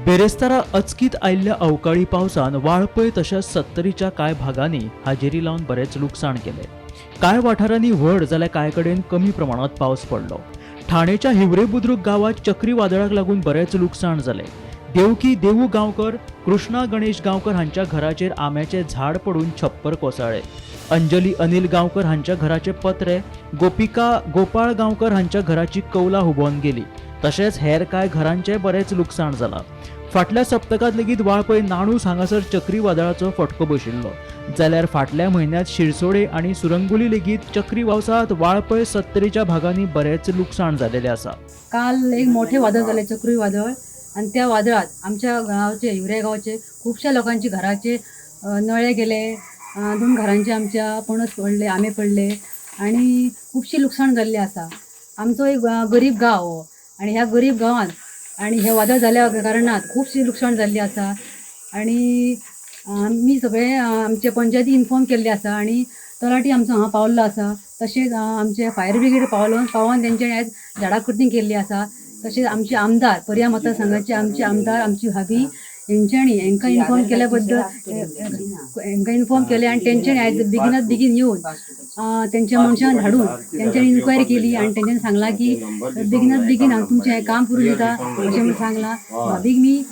बेरेस्तारा अचकीत आयिल्ल्या अवकाळी पावसान वाळपय तशेंच सत्तरीच्या कांय भागांनी हाजेरी लावन बरेंच लुकसाण केलें. कांय वाठारांनी व्हड जाल्यार कांय कडेन कमी प्रमाणांत पावस पडलो. ठाणेच्या हिवरे बुद्रुक गांवांत चक्रीवादळाक लागून बरेंच लुकसाण जालें. देवकी देवू गांवकर, कृष्णा गणेश गांवकर हांच्या घराचेर आंब्याचें झाड पडून छप्पर कोसळ्ळें. अंजली अनिल गांवकर हांच्या घराचे पत्रे, गोपिका गोपाळ गांवकर हांच्या घराची कौलां हुबोवन गेली. तशेंच हेर कांय घरांचें बरेंच लुकसाण जालां. फाटल्या सप्तकांत लेगीत वाळपय नाणूस हांगासर चक्रीवादळाचो फटको बशिल्लो, जाल्यार फाटल्या म्हयन्यांत शिरसोडे आनी सुरंगुली लेगीत चक्री पावसांत वाळपय सत्तरीच्या भागांनी बरेंच लुकसाण जालेलें आसा. काल एक मोठे वादळ जालें, चक्री वादळ, आनी त्या वादळात आमच्या गांवचे, हिवरे गांवचे खुबश्या लोकांचे घराचे नळे गेले, दोन घरांचे आमच्या पणस पडले, आंबे पडले आनी खुबशी लुकसाण जाल्ली आसा. आमचो एक गरीब गांव हो आनी ह्या गरीब गांवांत आनी हे वादळ जाल्या कारणान खुबशी लुकसाण जाल्ली आसा. आनी आमी सगळे आमचे पंचायती इन्फॉर्म केल्ले आसा आनी तलाठी आमचो हांगा पावल्लो आसा. तशेंच आमचे फायर ब्रिगेड पावलो, पावोन तेंच्यानी आयज झाडां कटींग केल्ली आसा. तशेंच आमचे आमदार, पर्या मतदारसंघाचे आमचे आमदार, आमची भाभी हेंच्यांनी हेंकां इन्फॉर्म केल्या बद्दल, हेंकां इन्फॉर्म केलें आनी तेंच्यांनी आयज बेगिनात बेगीन येवन तेंच्या मनशांक धाडून तेंच्यांनी इन्क्वायरी केली आनी तेंच्यांनी सांगलां की बेगिनात बेगीन हांव तुमचें हें काम करून दिता अशें म्हणून सांगलां. भाभीक मी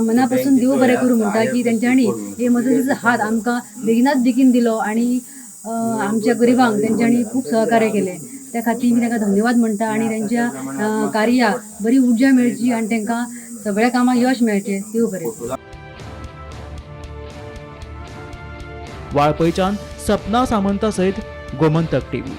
मना पासून देव बरें करूं म्हणटा की तेंच्यांनी हे मजतीचो हात आमकां बेगिनात बेगीन दिलो आनी आमच्या गरिबांक तेंच्यांनी खूब सहकार्य केलें. त्या खातीर मी तांकां धन्यवाद म्हणटा आनी तेंच्या कार्याक बरी उर्जा मेळची आनी तांकां सगळ्या कामाक यश मेळचें. देव बरें करूं. वाळपयच्यान सपना सामंता सयत गोमंतक टीव्ही.